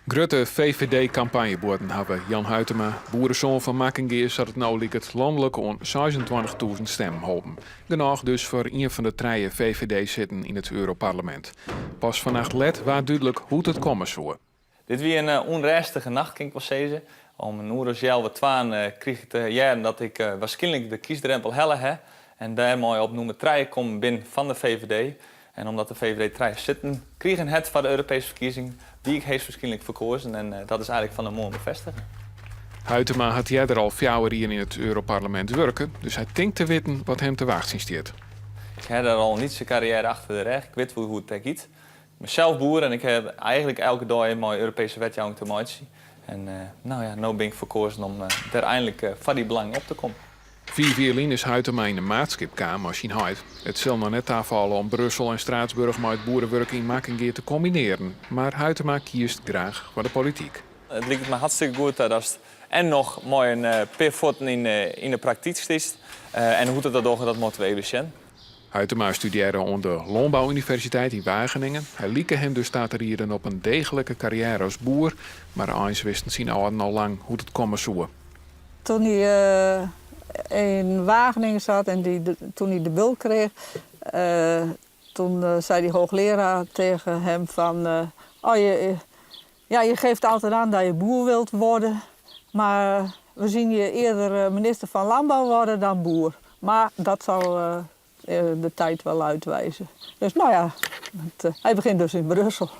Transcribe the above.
Grutte VVD-kampanjebuorden hawwe Jan Huitema, boeresoan fan Makkingea sa't it no liket, lanlik oan 26.000 stimmen holpen. Genôch dus foar ien fan de trije VVD-sitten yn it Europarlemint. Pas fannacht let waard dúdlik hoe't it komme soe. Dit wie in ûnrêstige nacht, kin ik wol sizze. Om in oere as healwei twaen krige ik te hearren dat ik waarskynlik de kiesdrempel helle ha en dêrmei op nûmer trije kommen bin fan de VVD. En omdat de VVD trije sitten krigen hat foar de Europeeske ferkiezing, wie ik heechstwaarskynlik ferkoazen en dat is eigenlik fan 'e moarn befêstige. Huitema hat earder al fjouwer jier yn it Europarlemint wurke, dus hy tinkt te witten wat him te wachtsjen stiet. Ik ha dêr al in lytse karriêre achter de rêch, ik wit wol hoe't it dêr giet. Ik bin sels boer en ik ha eigenlik elke dei mei Europeeske wetjouwing te meitsjen. En no ja, no bin ik ferkoazen om dêr einlik foar dy belangen op te kommen. Fiif jier lyn is Huitema yn de maatskip kaam mei syn heit. It sil noch net tafalle om Brussel en Straatsburg mei it boerewurk yn Makkingea te kombinearjen, mar Huitema kiest graach foar de polityk. It liket my hartstikke goed datst en noch mei in pear fuotten yn de praktyk stiest. En hoe't we dat dogge, dat moatte we even sjen. Huitema studearre oan de Lânbou-universiteit yn Wageningen. Hy like him dus ta te rieden op in deeglike karriêre as boer, mar eins wisten syn âlden al lang hoe't it komme soe. Toen hy yn Wageningen zat en die, toen hy de bult kreeg, toen zei die hoogleraar tegen hem van, oh, je, ja, je geeft altijd aan dat je boer wilt worden, maar we zien je eerder minister van Landbouw worden dan boer. Maar dat zal de tijd wel uitwijzen. Dus nou ja, het, hij begint dus in Brussel.